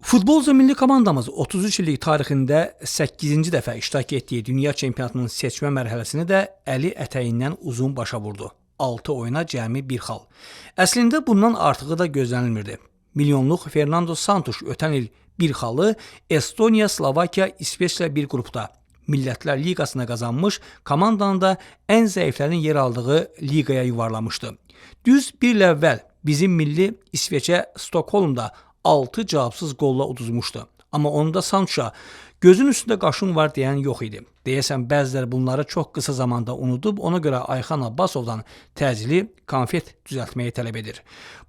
Futbol üzrə milli komandamız 33 illik tarixində 8-ci dəfə iştirak etdiyi dünya çempionatının seçmə mərhələsini də əli ətəyindən uzun başa vurdu. 6 oyuna cəmi 1 xal. Əslində bundan artığı da gözlənilmirdi. Milyonluq Fernando Santos ötən il 1 xalı Estoniya, Slovakiya, İsveçlə bir qrupda Millətlər Liqasına qazanmış, komandanın da ən zəiflərin yer aldığı liqaya yuvarlamışdı. Düz bir il əvvəl bizim milli İsveçə Stokholmda 6 cavabsız qolla uduzmuşdu. Amma onda Santoşa gözün üstündə qaşın var deyən yox idi. Deyəsən bəziləri bunları çox qısa zamanda unudub, ona görə Ayxan Abbasovdan təcili konfet düzəltməyi tələb edir.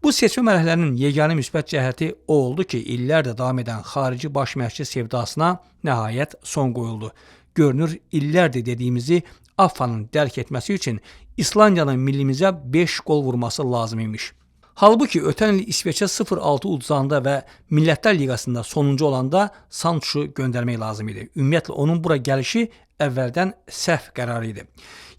Bu seçmə mərhələnin yeganə müsbət cəhəti o oldu ki, illərdir davam edən xarici baş məşqçi sevdasına nəhayət son qoyuldu. Görünür, illərdir dediyimizi AFFA-nın dərk etməsi üçün İslandiyanın millimizə 5 qol vurması lazım imiş. Halbuki ötən il İsveçə 0-6 uduzanda və Millətlər Liqasında sonuncu olanda Santoşu göndərmək lazım idi. Ümumiyyətlə onun bura gəlişi əvvəldən səhv qərarı idi.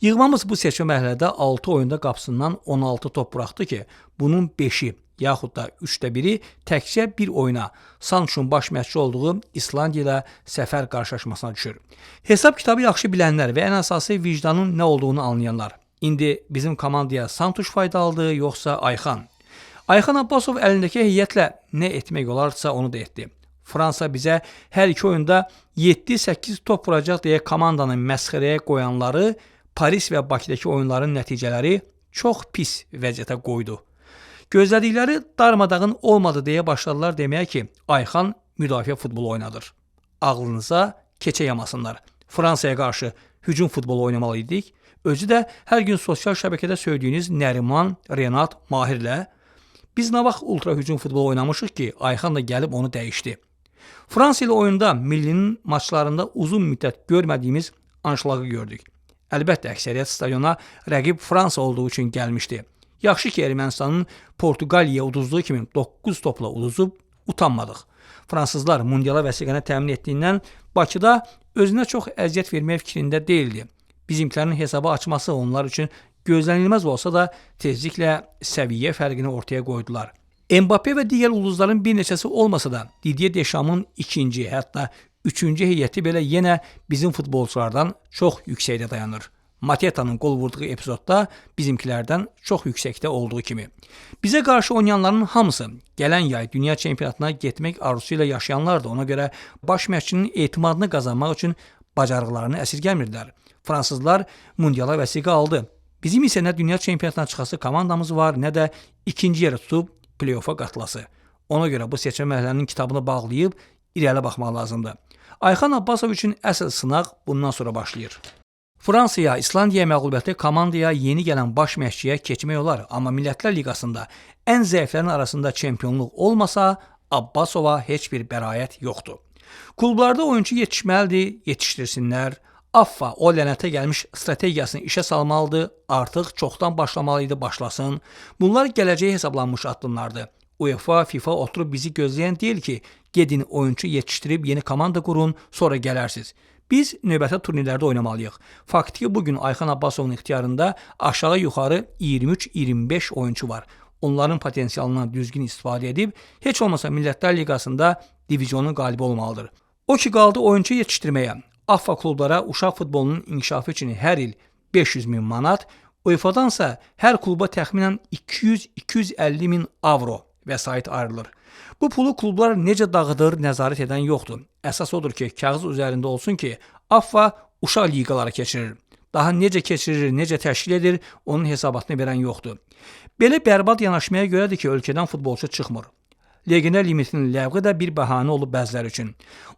Yığmamız bu seçmə mərhələdə 6 oyunda qapısından 16 top buraxdı ki, bunun 5-i yaxud da 3də 1-i təkcə bir oyuna Santoşun baş məşqçi olduğu İslandiya ilə səfər qarşılaşmasına düşür. Hesab kitabı yaxşı bilənlər və ən əsası vicdanın nə olduğunu anlayanlar. İndi bizim komandaya Santoş faydalıdır, yoxsa Ayxan? Ayxan Abbasov əlindəki heyətlə nə etmək olarsa onu da etdi. Fransa bizə hər iki oyunda 7-8 top vuracaq deyə komandanı məsxərəyə qoyanları Paris və Bakıdakı oyunların nəticələri çox pis vəziyyətə qoydu. Gözlədikləri darmadağın olmadı deyə başladılar deməyə ki, Ayxan müdafiə futbolu oynadır. Ağlınıza keçə yamasınlar. Fransaya qarşı hücum futbolu oynamalı idik. Özü də hər gün sosial şəbəkədə söydüyünüz Nəriman, Renat, Mahirlə. Biz nə vaxt ultra hücum futbolu oynamışıq ki, Ayxan da gəlib onu dəyişdi. Fransa ilə oyunda millinin maçlarında uzun müddət görmədiyimiz anşlaqı gördük. Əlbəttə, əksəriyyət stadiona rəqib Fransa olduğu üçün gəlmişdi. Yaxşı ki, Ermənistanın Portuqaliyaya uduzduğu kimi 9 topla uduzub utanmadıq. Fransızlar mundiala vəsiqəni təmin etdiyindən Bakıda özünə çox əziyyət vermək fikrində deyildi. Bizimkilərin hesabı açması onlar üçün gözlənilməz olsa da tezliklə səviyyə fərqini ortaya qoydular. Mbappe və digər ulduzların bir neçəsi olmasa da Didier Deschamps-ın ikinci, hətta üçüncü heyəti belə yenə bizim futbolçulardan çox yüksəkdə dayanır. Mateta'nın qol vurduğu epizodda bizimkilərdən çox yüksəkdə olduğu kimi. Bizə qarşı oynayanların hamısı gələn yay dünya çempionatına getmək arzusu ilə yaşayanlardır. Ona görə baş məşqçinin etimadını qazanmaq üçün bacarıqlarını əsirgəmirdilər. Fransızlar mundiala vəsiqə aldı. Bizim isə nə dünya çempionatına çıxası komandamız var, nə də ikinci yerə tutub play-offa qatılası. Ona görə bu seçmə mərhələnin kitabını bağlayıb irəli baxmaq lazımdır. Ayxan Abbasov üçün əsl sınaq bundan sonra başlayır. Fransaya, İslandiya məğlubiyyəti komandaya yeni gələn baş məşqçiyə keçmək olar, amma Millətlər Liqasında ən zəiflərin arasında çempionluq olmasa, Abbasova heç bir bəraət yoxdur. Klublarda oyunçu yetişməlidir, yetişdirsinlər. AFFA o lənətə gəlmiş strategiyasını işə salmalıdır, artıq çoxdan başlamalı idi, başlasın. Bunlar gələcəyə hesablanmış addımlardır. UEFA, FIFA oturub bizi gözləyən deyil ki, gedin oyunçu yetişdirib yeni komanda qurun, sonra gələrsiz. Biz növbəti turnirlərdə oynamalıyıq. Faktiki bugün Ayxan Abbasovun ixtiyarında aşağı-yuxarı 23-25 oyunçu var. Onların potensialından düzgün istifadə edib, heç olmasa Millətlər Liqasında divizyonun qalibi olmalıdır. O ki qaldı oyunçu yetişdirməyə. AFFA klublara uşaq futbolunun inkişafı üçün hər il 500 min manat, UEFA-dansa hər kluba təxminən 200-250 min avro vəsait ayrılır. Bu pulu klublar necə dağıdır, nəzarət edən yoxdur. Əsas odur ki, kağız üzərində olsun ki, AFFA uşaq liqaları keçirir. Daha necə keçirir, necə təşkil edir, onun hesabatını verən yoxdur. Belə bərbad yanaşmaya görədir ki, ölkədən futbolçu çıxmır. Legioner limitinin ləğvi də bir bəhanə olub bəziləri üçün.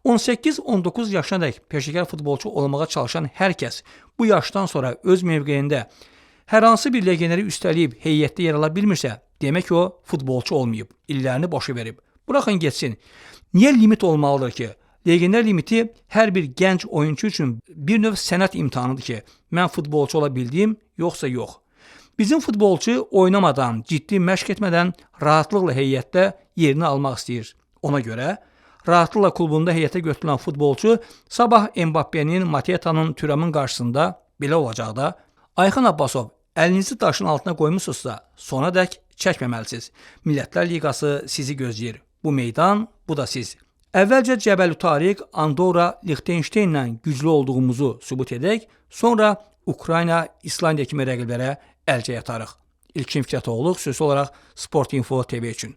18-19 yaşına dək peşəkar futbolçu olmağa çalışan hər kəs bu yaşdan sonra öz mövqeyində hər hansı bir legioneri üstələyib heyətdə yer ala bilmirsə, demək o futbolçu olmayıb, illərini boşa verib. Buraxın getsin. Niyə limit olmalıdır ki? Legioner limiti hər bir gənc oyunçu üçün bir növ sənət imtahanıdır ki, mən futbolçu ola bildim, yoxsa yox. Bizim futbolçu oynamadan, ciddi məşq etmədən rahatlıqla heyətdə yerini almaq istəyir. Ona görə rahatlıqla klubunda heyətə götürülən futbolçu sabah Mbappe'nin, Mateta'nın, Thuram'ın qarşısında belə olacaq da. Ayxan Abbasov, əlinizi daşın altına qoymusunuzsa, sona dək çəkməməlisiniz. Millətlər Liqası sizi gözləyir. Bu meydan, bu da siz. Əvvəlcə Cəbəl Tariq, Andorra, Lixtenşteynlə güclü olduğumuzu sübut edək, sonra Ukrayna, İslandiya kimi rəqiblərə əlcək atarıq. İlkin Fikrətoğlu, xüsusi olaraq Sport Info TV üçün.